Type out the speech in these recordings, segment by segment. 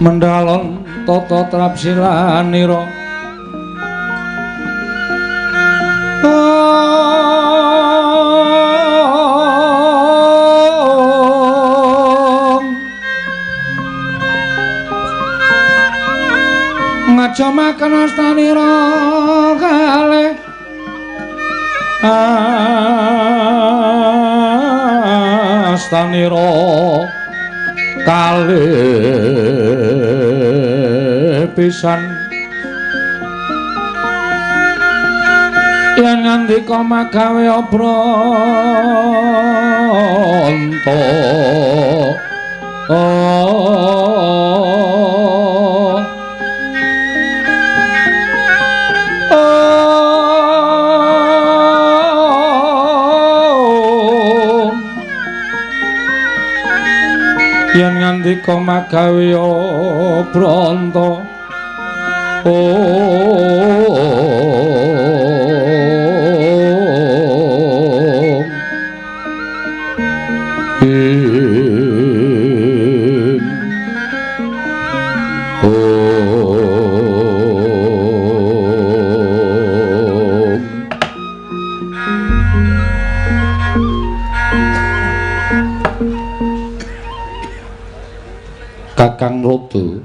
Mendalon tata trapsilanira ngajamaken astanira kalih astanira kalih pisan yen ngandika magawe obranta yen ngandika magawe obranta Kakang Rodo,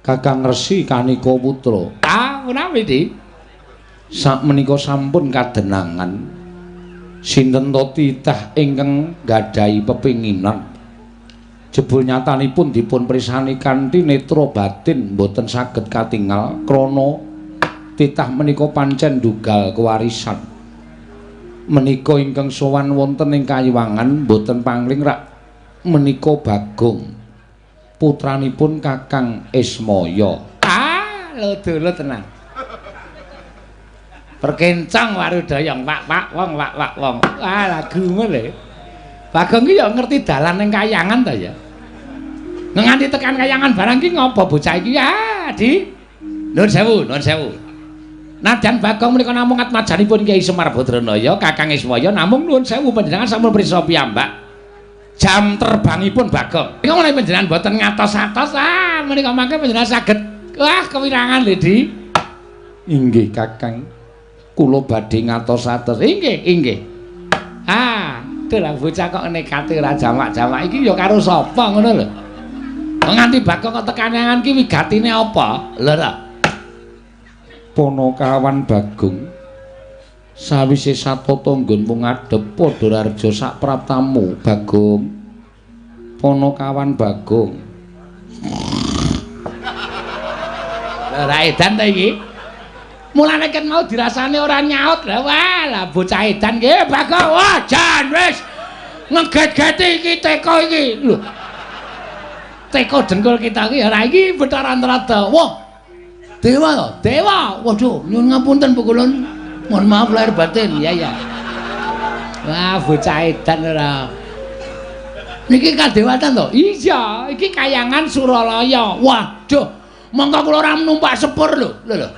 Kakang Resi Kanika Putra. Ah, menawi, Dik? Sakmenika sampun kadenangan. Sinten to titah ingkang nggadahi pepinginan. Jebul nyatanipun dipun prisani kanthi netra batin mboten saged katingal krana titah menika pancen ndugal kewarisan. Menika ingkang sowan wonten ing kayiwangan mboten pangling rak menika Bagong, putranipun Kakang Ismaya. Ah, lho tenan. Perkencang warudayang wak-wak wong wak-wak wong. Ah, lagu ngono lho. Bagong ki ya ngerti dalan ning kayangan ta ya. Nganti tekan kayangan barang ki ngopo bocah iki? Ah, Di. Nuwun sewu, nuwun sewu. Nadyan Bagong menika namung atmajanipun Kyai Semar Badranaya, Kakang Ismaya, namung nuwun sewu panjenengan sampun prisa piyambak. Jam terbangipun Bagong. Nika menawi panjenengan boten ngatos-atos, ah menika mangke panjenengan saged wah kewirangan lho, Di. Inggih, Kakang. Kula badhe ngatos-atos. Inggih, inggih. Ah, dalah bocah kok nekate ora jamak-jamak iki ya karo sapa ngono lho. Nganti Bagong kok tekan ki wigatine apa? Lho ta. Ponokawan Bagong sawise satata nggonmu ngadhep padha raja sak praptamu Bagong. Ponokawan Bagong. Lha ora edan ta iki? Mulane ket mau dirasane ora nyaut. Lah wah, lah bocah edan ki Bagong. Wah, jan wis ngeget-geti iki teko iki. Lho. Teko dengkul kita iki ora iki Bathara Antarada. Wah. Dewa to? Dewa. Waduh, nyuwun ngapunten pukulun. Mohon maaf lahir batin. Ya ya. Wah, bocah edan ora. Niki kadewatan to? Iya, iki kayangan Suralaya. Waduh, mongko kula ora numpak sepur lho. Lho lho.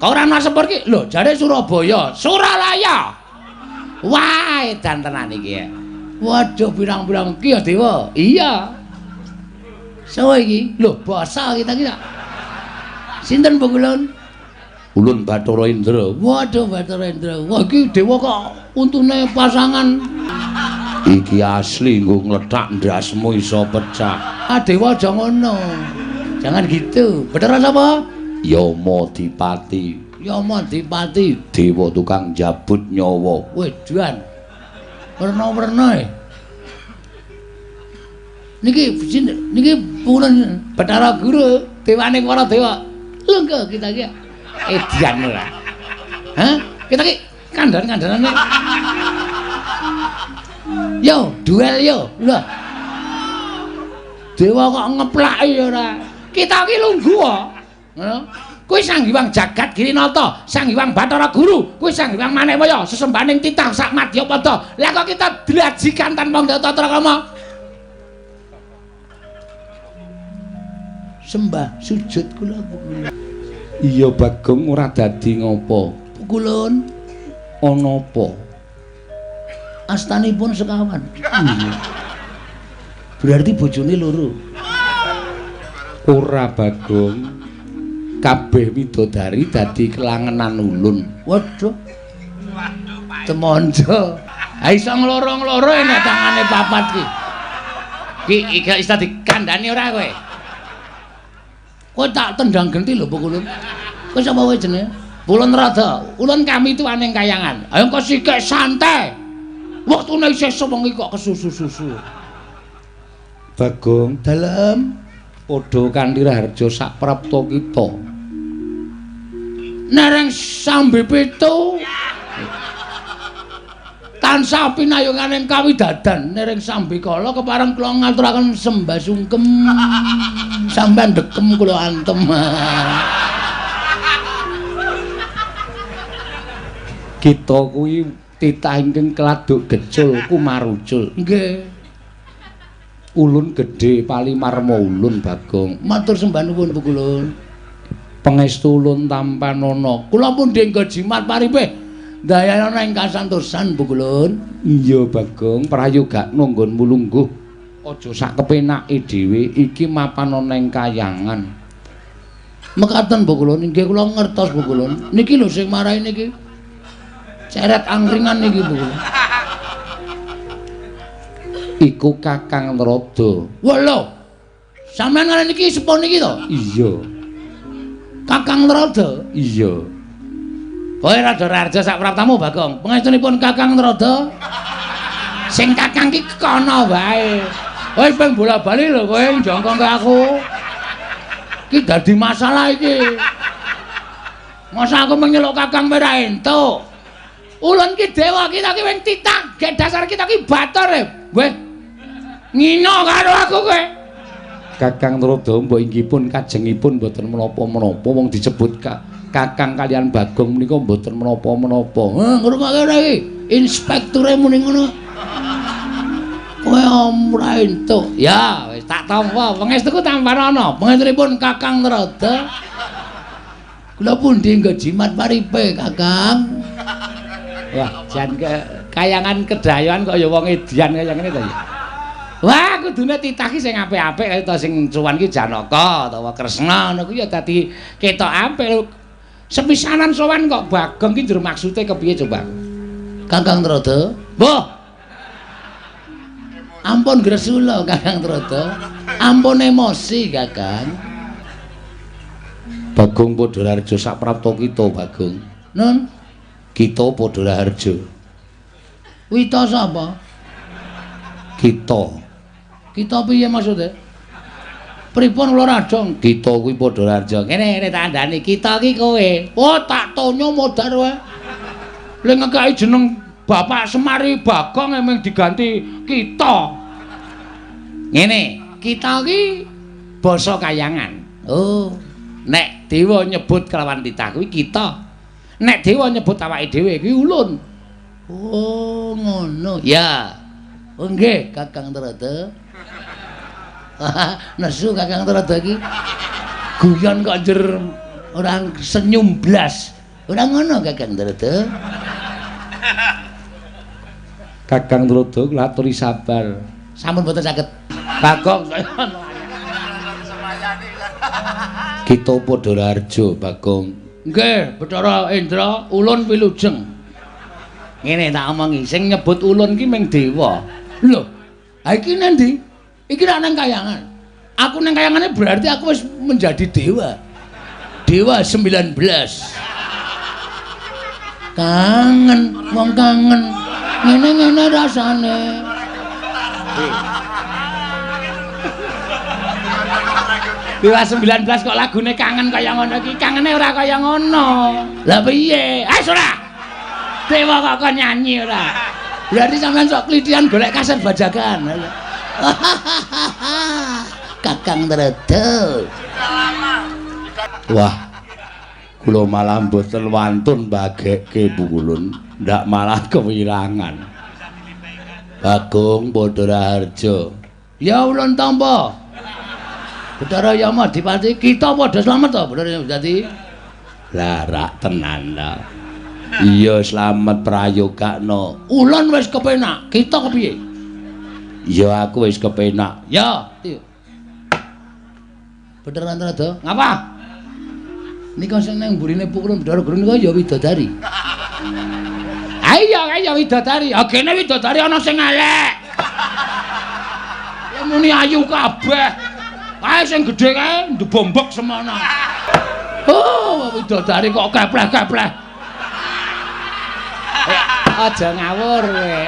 Kok ora numpak sepur ki? Lho, jare Surabaya, Suralaya. Wah, edan tenan iki. Waduh, pirang-pirang iki ya dewa. Iya. Sawa iki? Lho, basa kita iki. Sinten pukulun? Ulun Bathara Indra. Waduh, Bathara Indra. Wah, iki dewa kok untune pasangan. Iki asli nggo nglethak ndasmu iso pecah. Ah, dewa aja ngono. Jangan gitu. Bathara sapa? Yama Dipati. Yama Dipati, dewa tukang jabut nyawa. Wedan. Werna-werna e. Niki niki ulun Bathara Guru, dewane para dewa. Lho kita iki edian ora. Hah? Kita ki kandhan-kandhanane. Yo, duel yo. Lho. Dewa kok ngeplaki ora. Kita ki lungguh kok. Ngono. Kuwi Sang Hyang Jagat Girinata, Sang Hyang Bathara Guru, kuwi Sang Hyang Manekwaya, sesembahaning titah sak madyapada. Lah kok kita dlajikan tanpa tata krama? Sembah sujud kula pukulun. Iya Bagong ora dadi ngopo? Pukulun ana apa? Astanipun sekawan. Iya. Berarti bojone loro. Ora Bagong. Kabeh widodari dadi kelangenan ulun. Waduh. Temonjo. Ha iso ngloro-ngloro nek tangane papat ki. Ki iki iso dikandhani ora kowe? Kowe tak tendang genti lho Pukulun. Kowe sapa kowe jenenge? Pulun Rada. Ulun kami itu aneng kayangan. Ayo kok sikek santai. Wektune isih sewengi kok kesusu-susu. Bagong, dalem padha kanthi raharja sak prapta kita. Nereng sambe pitu tansah pinayunganing kawidadan nereng sambikala kepareng kula ngaturaken sembah sungkem sampean dekem kula antem. Kita kuwi titah ingkang keladuk gecul kumarucul. Nggih. Ulun gedhe palimarma ulun Bagong. Matur sembah nuwun Pukulun. Pangestu ulun tampanana. Kula pun denggo jimat paripih dayana ing kasantosan Pukulun. Iya Bagong, prayogakno nggonmu lungguh. Aja sak kepenake dhewe, iki mapan ana ing kayangan. Mekaten Pukulun, inggih kula ngertos Pukulun. Niki lho sing marai niki. Ceret angkringan niki Pukulun. Iku Kakang Narada. Wah lho. Sampeyan ngene niki sepuh niki to? Iya. Kakang Narada? Iya. Kowe rada raharja sak praptamu Bagong. Pangestunipun Kakang Narada. Sing kakang ki kono wae. Kowe ping bola-bali lho kowe njongkong ke aku. Ki dadi masalah iki. Masa aku menyeluk kakang ora entuk. Ulun ki dewa kita ki wing titah, gek dasar kita ki bator e. Weh. Ngino karo aku kowe. Kakang Narada mbok inggih pun kajengipun mboten menapa-menapa wong disebut Kakang kalian Bagong menika mboten menapa-menapa. Heh, ngrungokke ora iki? Inspekture muni ngono. Kowe ora entuk. Ya, wis tak tampa. Pangestuku tampanana. Pangestunipun Kakang Narada. Kula pundi nggo jimat paripe, Kakang? Wah, jan kayangan kedayoan kok ya wong edian kaya ngene to ya. Wah, kudune titah ki sing apik-apik kaya ta sing cuwan ki Janaka utawa Kresna ngono kuwi ya dadi ketok apik. Sepisanan sowan kok Bagong ki njero maksude kepiye coba? Kakang Narada. Mbah. Ampun gresula Kakang Narada. Ampun emosi, Kakang. Bagong padha raharja sak prapta kita, Bagong. Nun, kita padha raharja. Wita sapa? Kita. Kita piye maksude? Pripun kula rajong? Kita kuwi padha raharja. Ngene ngene tak andani, kita ki kowe. Oh, tak tonyo modar wae. Le ngekeki jeneng Bapak Semari Bagong emang diganti kita. Ngene, kita ki basa kayangan. Oh, nek dewa nyebut kelawan titah kuwi kita. Nek dewa nyebut awake dhewe kuwi ulun. Oh, ngono. Ya. Oh nggih, Kakang Narada. Nesu Kakang Narada iki. Guyon kok njer ora senyum blas. Ora ngono Kakang Narada. Kakang Narada kula aturi sabar. Sampun mboten saged. Bagong saya kita padha raharja, Bagong. Nggih, Bathara Indra, ulun wilujeng. Ngene tak omongi, sing nyebut ulun ki ming dewa. Lho, ha iki nang ndi? Iki rak nang kayangan. Aku nang kayangane berarti aku wis menjadi dewa. Dewa 19. Kangen, wong kangen. Ngene-ngene rasane. Dewa 19 kok lagune kangen kaya ngono iki. Kangene ora kaya ngono. Lah piye? Eh, ora. Dewa kok kon nyanyi ora. Berarti sampean sok klithian golek kaset bajakan. Kakang Narada. Wah. Kula malah mboten wantun bagekke Pukulun, ndak malah kewirangan. Bagong padha raharja. Ya ulun tampa. Bathara Yama Adipati, kita padha slamet to, Bathara Yama Adipati. Lah rak tenan ta. Iya slamet prayogakno. Ulun wis kepenak, kita kepiye? Ya aku wis kepenak. Ya. Bathara Antrada. Ngapa? Nika sing nang mburine Pukulun Bathara Guru nika ya widodari. Ayo ayo widodari. Ah kene widodari ana sing elek. Ya muni ayu kabeh. Kae sing gedhe kae ndebombok semono. Oh, widodari kok kepleh-kepleh. Aja ngawur kowe.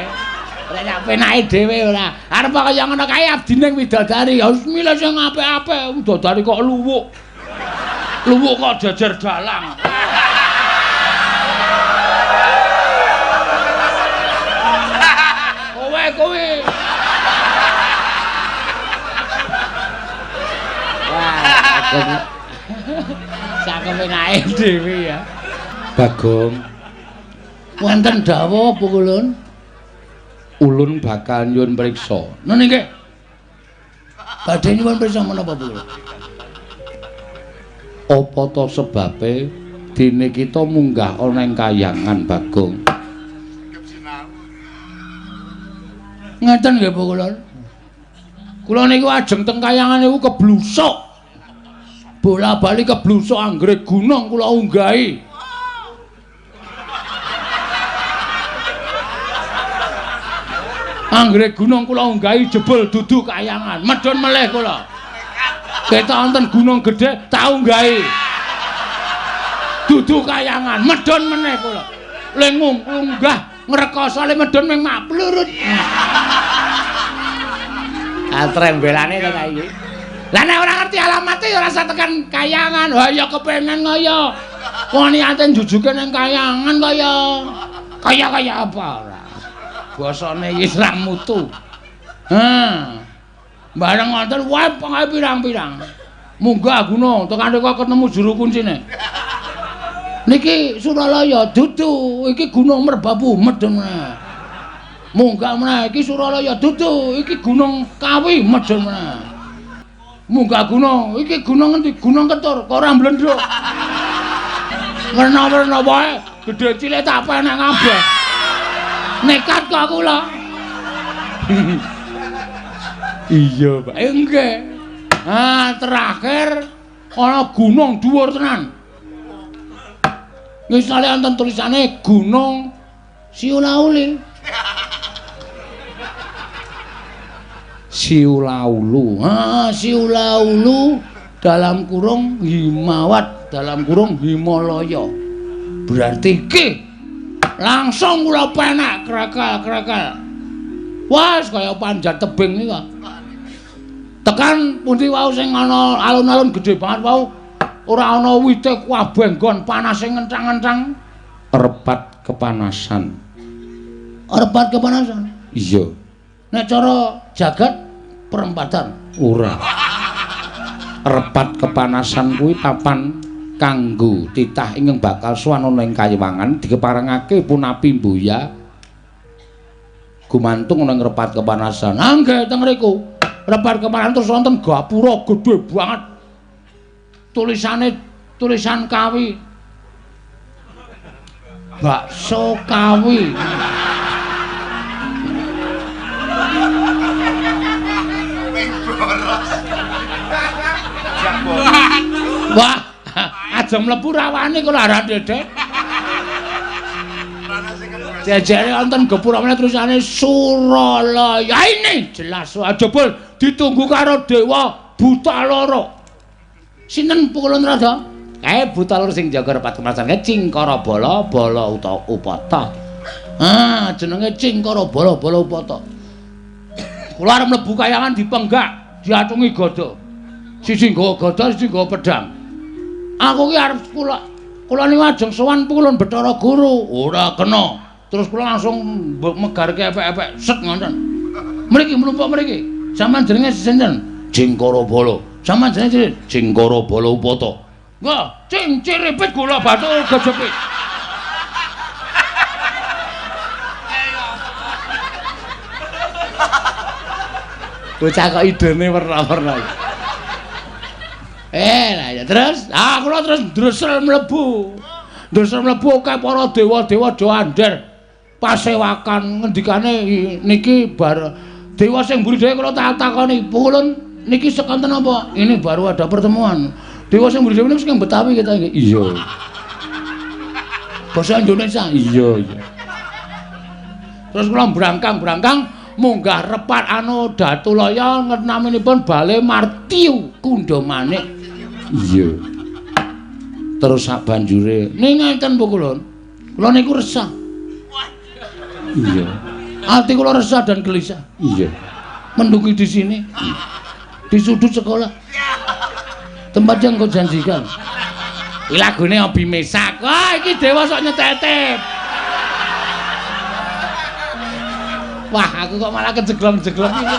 Ora sak penake dhewe ora. Arep kaya ngono kae abdine widodari. Ya wis milih sing apik-apik. Widodari kok luwuk. Luwuk kok jejer dalang. Kowe kowe. Wah, sak penake dhewe ya. Bagong. Wonten dawuh apa kulun? Ulun bakal nyuwun priksa. Nene nggih. Badhe nyuwun priksa menapa Pukulun? Apa ta sebabe dene kita munggah ana ing kayangan Bagong? Ngeten nggih Pukulun. Kula niku ajeng teng kayangan niku keblusuk. Bola-bali keblusuk anggere gunung kula unggahi. Anggere gunung kula unggahi jebul dudu kayangan. Medhun melih kula. Ketok wonten gunung gedhe tak unggahi. Dudu kayangan, medhun meneh kula. Le ngunggah ngrekoso le medhun ming mak plurut. Ah trembelane to ta iki. Lah nek ora ngerti alamate ya ora usah tekan kayangan. Wah ya kepengen kaya. Wong niate njujuke ning kayangan kaya. Kaya-kaya apa ora. Basane iki ora mutu. Ha. Bareng wonten wae pengae pirang-pirang. Munggah gunung tekan rika ketemu juru kuncine. Niki Suralaya dudu, iki Gunung Merbabu medhun meneh. Munggah meneh iki Suralaya dudu, iki Gunung Kawi medhun meneh. Munggah gunung, iki gunung endi? Gunung Ketur, kok ora mblendhuk. Werna-werna wae, gedhe cilik tak penek kabeh. Nekat kok kula. Iya, Pak. Nggih. Ah, terakhir ana gunung dhuwur tenan. Ngisale wonten tulisane Gunung Siulauli. Siulaulu. Ha, Siulaulu dalam kurung Himawat, dalam kurung Himalaya. Berarti iki langsung kula penek krekel-krekel. Wah, kaya panjat tebing iki kok. Tekan pundi wau sing ana alun-alun gedhe banget wau, ora ana wite kabeh nggon panase ngenthang-ngenthang. Repat kepanasan. Repat kepanasan? Iya. Nek cara jagat perempatan? Ora. Repat kepanasan kuwi papan kanggo titah ingkang bakal sowan ana ing kayangan dikeparengake punapi mbuya gumantung ana ing repat kepanasan. Ah nggih teng mriku. Repat kepanasan terus wonten gapura gedhe banget. Tulisane tulisan Kawi. Bakso Kawi. Wah, aja mlebu rawane kula arah dedek. Jejere wonten gapura meneh tulisane Suralaya. Ini jelas jebul ditunggu karo dewa buta loro. Sinten Pukulun Rada? Kae buta loro sing jaga repat kepanasan kae Cingkara Bala Bala Upata. Ah, jenenge Cingkara Bala Bala Upata. Kula arep mlebu kayangan dipenggak, diatungi gada. Siji nggawa gada, siji nggawa pedhang. Aku ki arep kula niku ajeng sowan Pukulun Bathara Guru. Ora kena. Terus kula langsung megarke epek-epek set ngoten. Mriki mlumpuk mriki. Sampeyan jenenge sinten? Cingkara Bala. Sampeyan jenenge sinten? Cingkara Bala Upata. Nggih, cing ciripit gula batu gejepit. Bocah kok idene werna-werna. Lah ya terus, ah kula terus ndresel mlebu. Ndresel mlebu akeh para dewa-dewa do andher. Pasewakan ngendikane niki bar dewa sing mburi dhewe kula tak takoni, Pukulun Niki sekanten apa? Ini baru ada pertemuan. Dewa sing mburi dhewe niku sing Betawi kita iki. Iya. Basa Indonesia. Iya, iya. Terus kula brangkang-brangkang munggah repat anu Datulaya naminipun Bale Martiu Kundha Manik. Iya. Terus sak banjure ning ngeten Bu Kulon. Kula niku resah. Iya. Ati kula resah dan gelisah. Iya. Mendungi di sini. Di sudut sekolah. Tempat yang kau janjikan. Iki lagune Obi Mesak. Wah, iki dewa sok nyetetep. Wah, aku kok malah kejeglong-jeglong iki.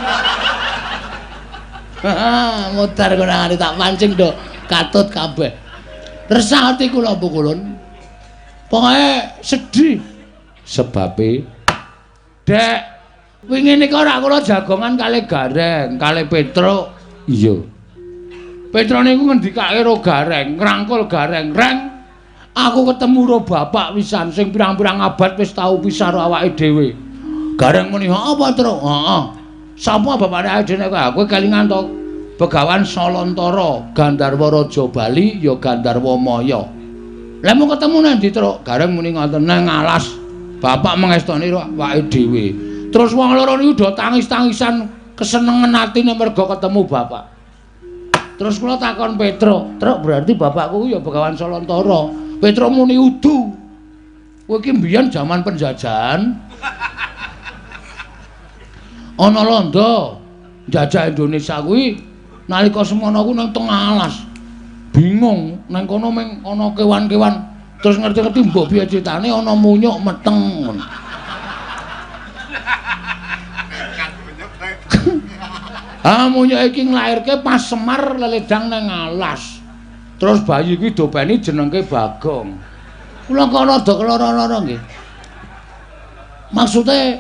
Mutar konangane tak pancing do katut kabeh. Resah ati kula Bu Kulun. Pokoke sedih. Sebabe Dek, wingi nika ora kula jagongan kalih Gareng, kalih Petruk. Iya. Petruk niku ngendikake ro Gareng, ngrangkul Gareng, "Reng, aku ketemu ro bapak pisan sing pirang-pirang abad wis tau pisah ro awake dhewe." Gareng muni, "Apa, Truk?" "Heeh." "Sapa bapakne awake dhewe nek kowe kelingan to Begawan Salantara, Gandharwa Raja Bali ya Gandharwa Maya." "Lah mau ketemu nang ndi, Truk?" Gareng muni ngoten, "Nang alas." Bapak mengestoni ro awake dhewe. Terus wong loro niku do tangis-tangisan kesenengan atine mergo ketemu bapak. Terus kula takon Petruk, "Truk, berarti bapakku ya Begawan Salantara." Petruk muni, "Udu. Kowe iki mbiyen jaman penjajahan ana londo njajah Indonesia kuwi nalika semono ku nang tengah alas. Bingung nang kono meng ana kewan-kewan. Terus ngerti-ngerti mbok piye critane ana munyuk meteng." Ah, munyuk iki nglairke pas Semar leledang nang alas. Terus bayi iki dopeni jenengke Bagong. Kula kok rada keloro-loro nggih. Maksude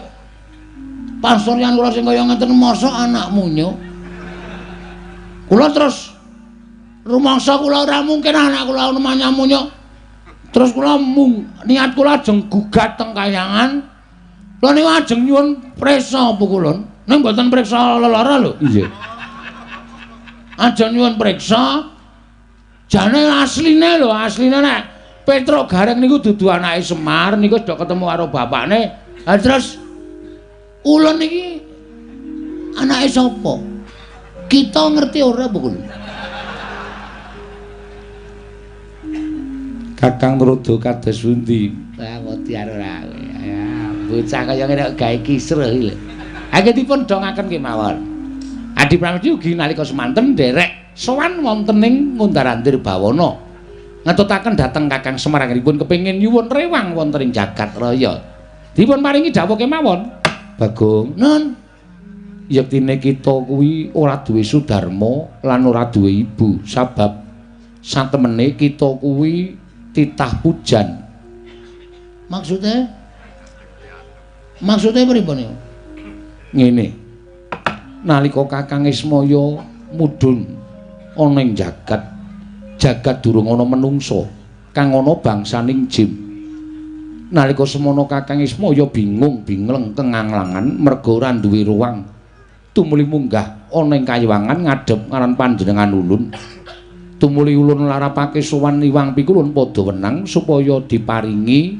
pasuryan kula sing kaya ngeten mosok anak munyuk. Kula terus rumangsa kula ora mungkin anak kula namanya munyuk. Terus kula niat kula ajeng gugat teng kayangan. Kula niku ajeng nyuwun priksa Bu Kulun. Ning mboten priksa lelara lho. Iya. Ajeng nyuwun priksa. Jane asline lho, asline nek Petruk Gareng niku dudu anake Semar niku wis do ketemu karo bapakne. Ha terus ulun iki anake sapa? Kita ngerti ora Bu Kulun? Kakang Truda kados pundi? Wah, wedi ora kowe. Ya, bocah kaya ngene kok gawe kisruh iki lho. Anggen dipun dongaken kemawon. Adi Pramesti ugi nalika semanten nderek sowan wonten ing Ngundar-andir Bawana. Ngetutaken dhateng Kakang Semar anggenipun kepengin nyuwun rewang wonten ing jagat raya. Dipun paringi dawuh kemawon. Bagong, "Nun, yektine kita kuwi ora duwe sudarma lan ora duwe ibu, sabab satemene kita kuwi titah pujan." Maksudnya? Maksudnya pripun niku? Ngene. Nalika Kakang Ismaya mudhun ana ing jagat, jagat durung ana menungsa, kang ana bangsaning jim. Nalika semono Kakang Ismaya bingung bingleng kenganglangan merga ora duwe ruang. Tumuli munggah ana ing kayiwangan ngadhep ngaran panjenengan ulun. Tumuli ulun larapake sowan Iwang Pikulun padha wenang supaya diparingi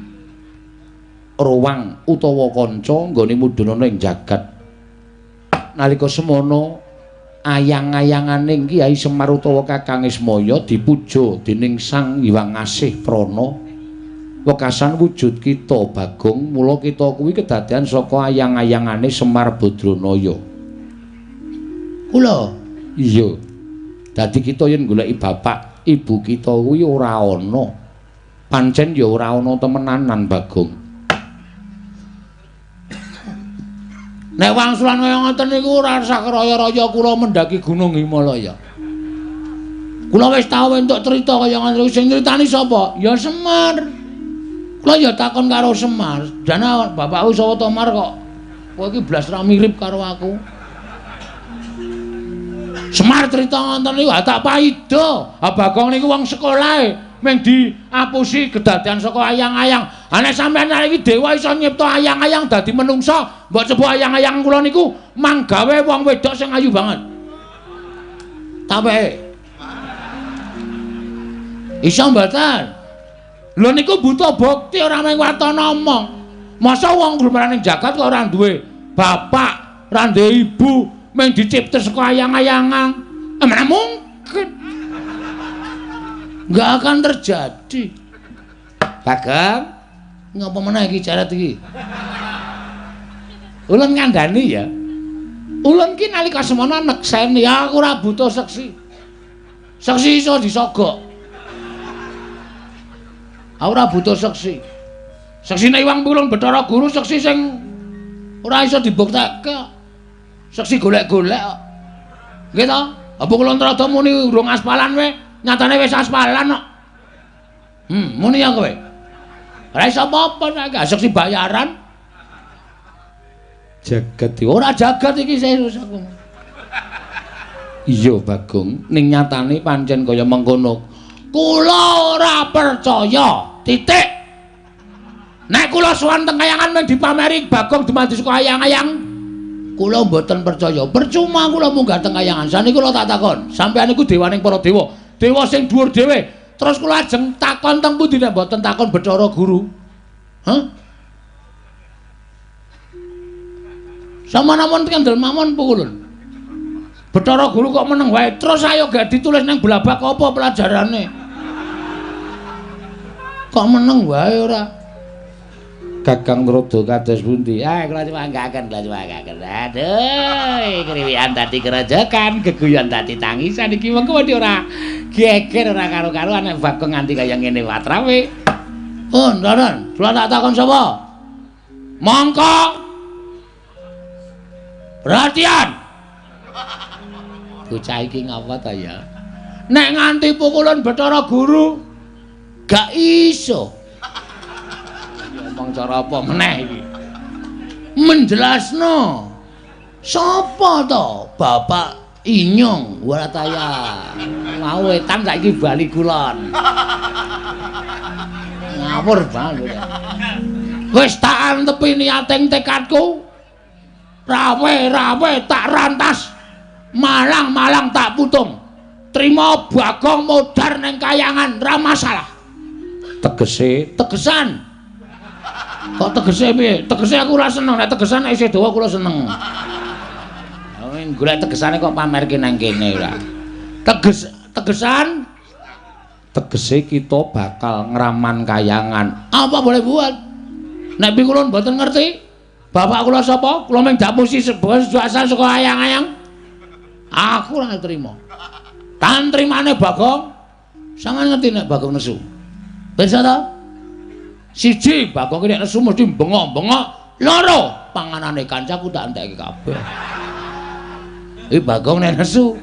ruang utawa kanca nggone mudhun ana ing jagat. Nalika semono ayang-ayanganing Kyai Semar utawa Kakang Ismaya dipuja dening Sang Hyang Asih Prana. Wekasan wujud kita Bagong, mula kita kuwi kedadean saka ayang-ayangane Semar Badranaya. Kula? Iya. Dadi kita yen goleki bapak, ibu kita kuwi ora ana. Pancen ya ora ana temenanan Bagong. Nek wangsulan kaya ngoten niku ora usah raya-raya kula mendaki Gunung Himalaya. Kula wis tau entuk crita kaya ngoten niku, sing nyritani sapa? Ya Semar. Kula ya takon karo Semar, "Jane bapakku sapa to Mar kok kowe iki blas ra mirip karo aku?" Semar crita ngoten niku tak paida. Ha Bagong niku wong sekolahe mung diapusi kedadean saka ayang-ayang. Ha nek sampeyan iki dewa iso nyipta ayang-ayang dadi menungsa, mbok coba ayang-ayang kula niku manggawe wong wedok sing ayu banget. Tape. Iso mboten? Lho niku butuh bukti ora mung watana omong. Masa wong gremane jagat kok ora duwe bapak, ora duwe ibu, mung dicipta saka ayang-ayangan. Mana mungkin. Enggak akan terjadi. Bagong, ngapa meneh iki jarat iki? Ulun ngandani ya. Ulun ki nalika semono nekseni aku ora butuh seksi. Seksi iso disogok. Aku ora butuh seksi. Seksine Iwang Pulung Bathara Guru seksi sing ora iso dibuktekke. Seksi golek-golek kok. Nggih to? Apa kula nrada muni urung aspalan we, nyatane wis aspalan kok. Muni ya kowe. Ora iso apa-apa nek seksi bayaran. Jagat ora jagat iki serius aku. Iya Bagong, ning nyatane pancen kaya mengkono. Kula ora percaya. Titik. Nek kula sowan teng kayangan mung dipameri Bagong dumadi saka ayang-ayang, kula mboten percaya. Percuma kula munggah teng kayangan. Saniki kula tak takon, sampeyan niku dewaning para dewa, dewa sing dhuwur dhewe. Terus kula ajeng takon teng pundi nek mboten takon Bathara Guru? Hah? Sama namon kendel mawon pukulun. Bathara Guru kok meneng wae. Terus ayo gak ditulis nang blabak apa pelajarane? Kok meneng wae ora? Gagang Trada kados pundi? Ah, kula nyuwanggaken, kula nyuwanggaken. Aduh, kriwikan dadi kerejekan, geguyon dadi tangisan iki mengko wedi ora geger ora karo-karuan nek Bagong nganti kaya ngene watrawe. Oh, ndoron, kula tak takon sapa? Mongko. Perhatian. Bocah iki ngapa ta ya? Nek nganti pukulun Bathara Guru gak iso. Ngomong cara apa meneh iki? Menjelasno. Sapa to Bapak Inyong Warataya? Mau wetan saiki bali kulon. Ngawur banget. Wis tak antepi niating tekadku. Rawe-rawe tak rantas. Malang-malang tak putung. Trima Bagong modar ning kayangan ra masalah. Tegese, tegesan. Kok tegese piye? Tegese aku ora seneng, nek tegesan nek isih dawa kula seneng. Golek tegesane kok pamerke nang kene ora. Tegesan tegese kita bakal ngraman kayangan. Apa boleh buat? Nek pikulun mboten ngerti, bapak kula sapa? Kula mung dapusi sebuah asal saka ayang-ayang. Aku ora trima. Tan trimane Bagong. Sampeyan ngerti nek Bagong nesu? Pirsa ta? Siji, Bagong nek nesu mesti bengok-bengok. Loro, panganane kancaku tak entekke kabeh. Iki Bagong nek nesu.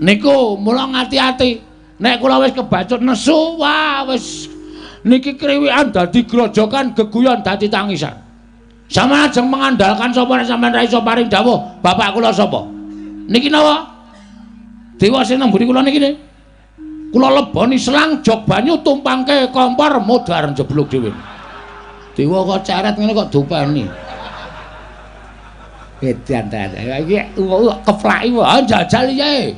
Niku mula ngati-ati. Nek kula wis kebacut nesu, wah wis niki kriwikan dadi grojokan, geguyon dadi tangisan. Sampeyan ajeng mengandalkan sapa nek sampeyan ra iso paring dawuh, bapak kula sapa? Niki napa? Dewa sing nang mburi kula niki ne. Kula leboni selang jog banyu tumpangke kompor modar njeblug dhewe. Dewa kok ceret ngene kok dopeni. Edan ta. Iki keplaki wae jajal iye.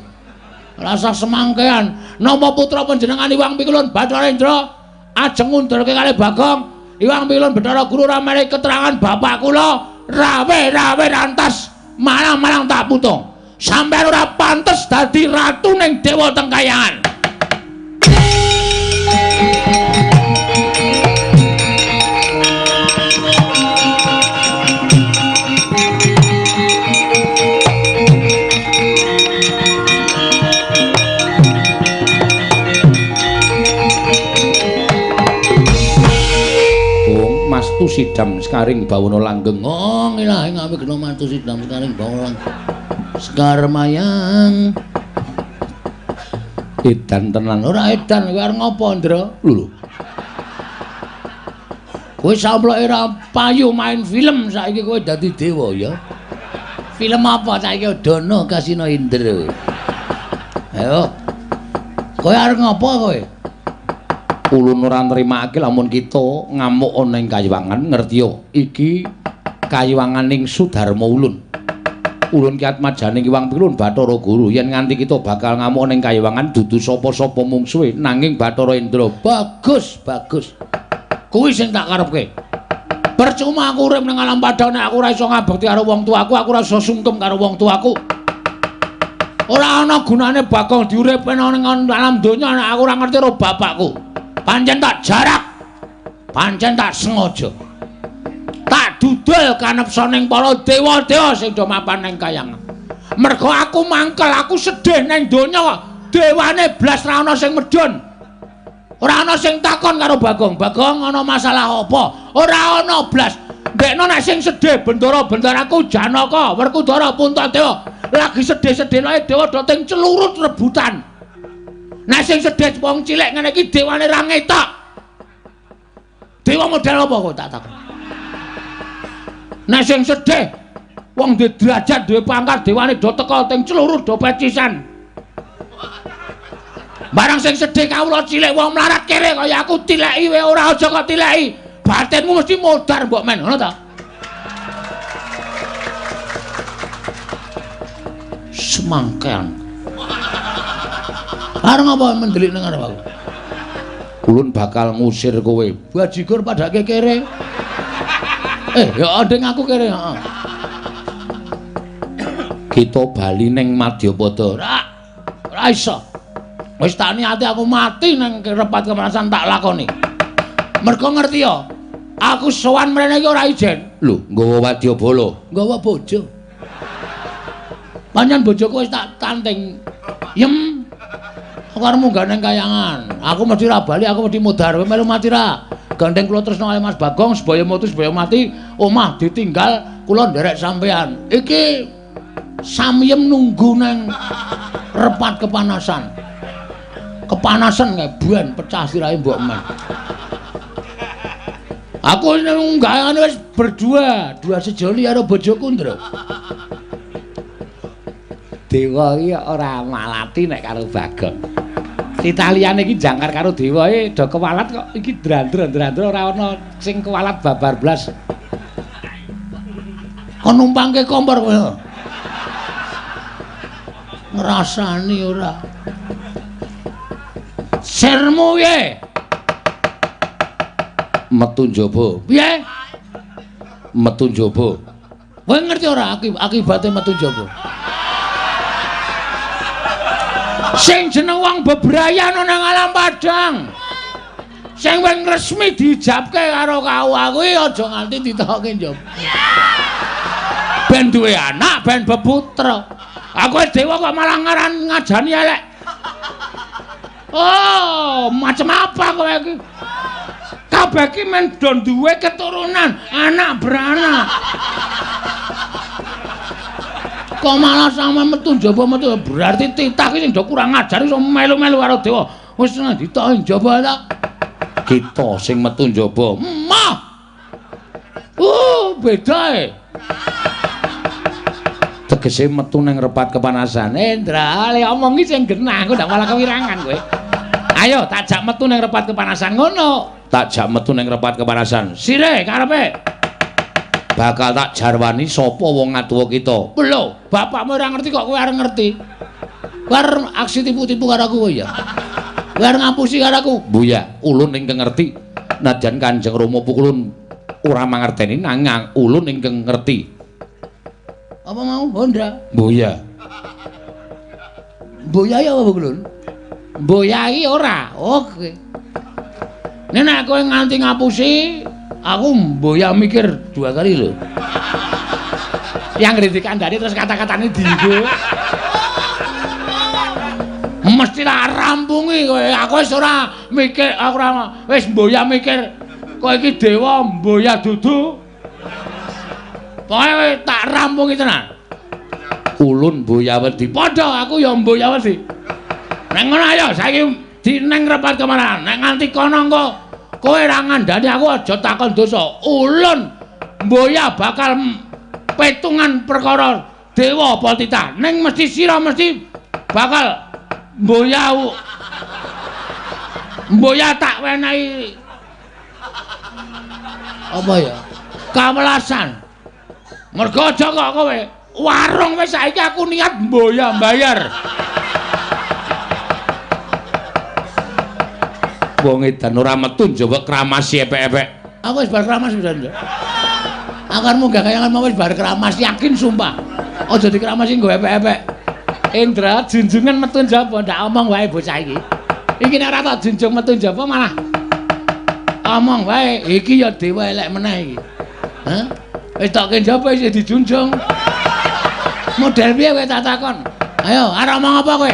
Rasa semangkean. Napa putra panjenengan Iwang Pikulun Bathara Indra ajeng ngundurke kalih Bagong. Iwang Pikulun Bathara Guru ora menehi keterangan bapak kula rawe-rawe rantas malang-malang tak putung. Sampeyan ora pantes dadi ratu ning dewa teng kayangan. Mastu Sidam Sekaring Bawana Langgeng. Oh, ilahi ngawi gena Mastu Sidam Sekaring Bawana Langgeng. Sekar mayang. Edan tenan. Ora edan kowe arep ngopo, Ndra? Lho. Kowe samploke ora payu main film saiki kowe dadi dewa ya. Film apa saiki Dono Kasino Indra. Ayo. Kowe arep ngopo kowe? Ulun ora nrimake lamun kita ngamuk ana ing kayiwangan, ngertiya iki kayiwanganing Sudarma Ulun. Ulun ki atmajane Ki Wang Pilun Bathara Guru yen nganti kita bakal ngamuk ning kayiwangan dudu sapa-sapa mungsuhe nanging Bathara Indra. Bagus, bagus. Kuwi sing tak karepke. Percuma aku urip ning alam padang nek aku ora iso ngabekti karo wong tuaku, aku ora iso sungkem karo wong tuaku. Ora ana gunane Bagong diuripne ning alam donya nek aku ora ngerti karo bapakku. Pancen tak jarak. Pancen tak sengaja. Tak dudul kanepsaning para dewa-dewa sing do mapan ning kayangan. Mergo aku mangkel, aku sedih ning donya, dewane blas ra ana sing medhun. Ora ana sing takon karo Bagong. Bagong ana masalah apa? Ora ana blas. Ndekno nek sing sedih bendara-bendaraku Janaka, Werkudara, Puntadewa lagi sedih-sedih lae dewa do ting celurut rebutan. Nek sing sedih wong cilik ngene iki dewane ra ngetok. Dewa model apa kok tak takon? Nek sing sedih wong duwe derajat, duwe pangkat, dewane do teka ting celurut do pecisan. Barang sing sedih kawula cilik wong mlarat kere kaya aku tileki wae ora aja kok tileki. Batinmu mesti modar mbok men, ngono ta? Semangkean. Arep apa mendelik nang arep aku? Ulun bakal ngusir kowe. Bajigur padake kere. Ya nding aku kere, heeh. Kita bali ning Madyapada. Ora, ora iso. Wis tak niati aku mati nang repat kepanasan tak lakoni. Mergo ngerti ya, aku sowan mrene iki ora ijen. Lho, nggawa wadyabala, nggawa bojo. Pancen bojoku wis tak tanting. Yem. Aku arep munggah nang kayangan. Aku mesti ra bali, aku mesti mudhar. Kowe melu mati ra? Gandeng kula tresna kali Mas Bagong, sebaya mutu sebaya mati, omah ditinggal kula nderek sampean. Iki samyem nunggu nang repat kepanasan. Kepanasan kae ben pecah sirahe mbok men. Aku nunggakane wis berdua, dua sejoli karo bojoku, Ndra. Dewa iki ora malati nek karo Bagong. Titaliane iki jangkar karo dewa e do kewalat kok iki drandra-drandra ora ana sing kewalat babar blas. Kon numpangke kompor kowe. Ngrasani ora. Sirmu piye? Metu njaba. Piye? Metu njaba. Kowe ngerti ora akibate metu njaba? Sing jeneng wong bebrayan nang alam padang. Sing wis resmi diijabke karo KUA kuwi aja nganti ditokke njaba. Ben duwe anak, ben beputra. Aku dewa kok malah ngaran ngajani elek. Oh, macam apa kowe iki? Kabeh iki men do duwe keturunan, anak beranak. Kok malah sama metu njaba metu berarti titah iki sing do kurang ajar iso melu-melu karo dewa. Wis ditoki njaba ta. Kita sing metu njaba. Mah. Beda e. Tegese metu ning repat kepanasan. Ndra, le omong iki sing genah, aku ndak malah kewirangan kowe. Ayo tak jak metu ning repat kepanasan ngono. Tak jak metu ning repat kepanasan. Sire karepe. Bakal tak jarwani sapa wong ngatuwa kita. Lho, bapakmu ora ngerti kok kowe arep ngerti. Kowe arep aksi tipu-tipu karo aku ya. Kowe arep ngapusi karo aku. Buya, ulun ingkang ngerti. Nadyan Kanjeng Rama pukulun ora mangerteni nanging ulun ingkang ngerti. Apa mau Honda? Buya. Buya ya apa kulun? Buya iki ora. Oke. Nek kowe nganti ngapusi, aku mboya mikir dua kali lho. Yang ngerti kandhane terus kata-katane dienggo. Mesti tak rampungi kowe. Aku wis ora mikir, aku ora wis mboya mikir kowe iki dewa mboya dudu. Pokoke tak rampungi tenan. Ulun mboya wedi. Padha aku ya mboya wedi. Nek ngono ayo saiki dineng repat kemana? Nek nganti kono engko kowe ora ngandani aku aja takon dosa. Ulun mboya bakal petungan perkara dewa apa titah. Ning mesti sira mesti bakal mboya mboya tak wenehi apa ya? Kawelasan. Mergo aja kok kowe. Warung wis saiki aku niat mboya mbayar. Wong edan ora metu njaba kramasi epek-epek. Aku wis bar kramas pisan, Nduk. Aku arep munggah kayangan mau wis bar kramas, yakin sumpah. Aja dikramasi nggo epek-epek. Indra junjungan metu njaba ndak omong wae bocah iki. Iki nek ora tak junjung metu njaba malah omong wae. Iki ya dewa elek meneh iki. Hah? Wis tokke njaba isih dijunjung. Model piye kowe tak takon? Ayo, arep omong apa kowe?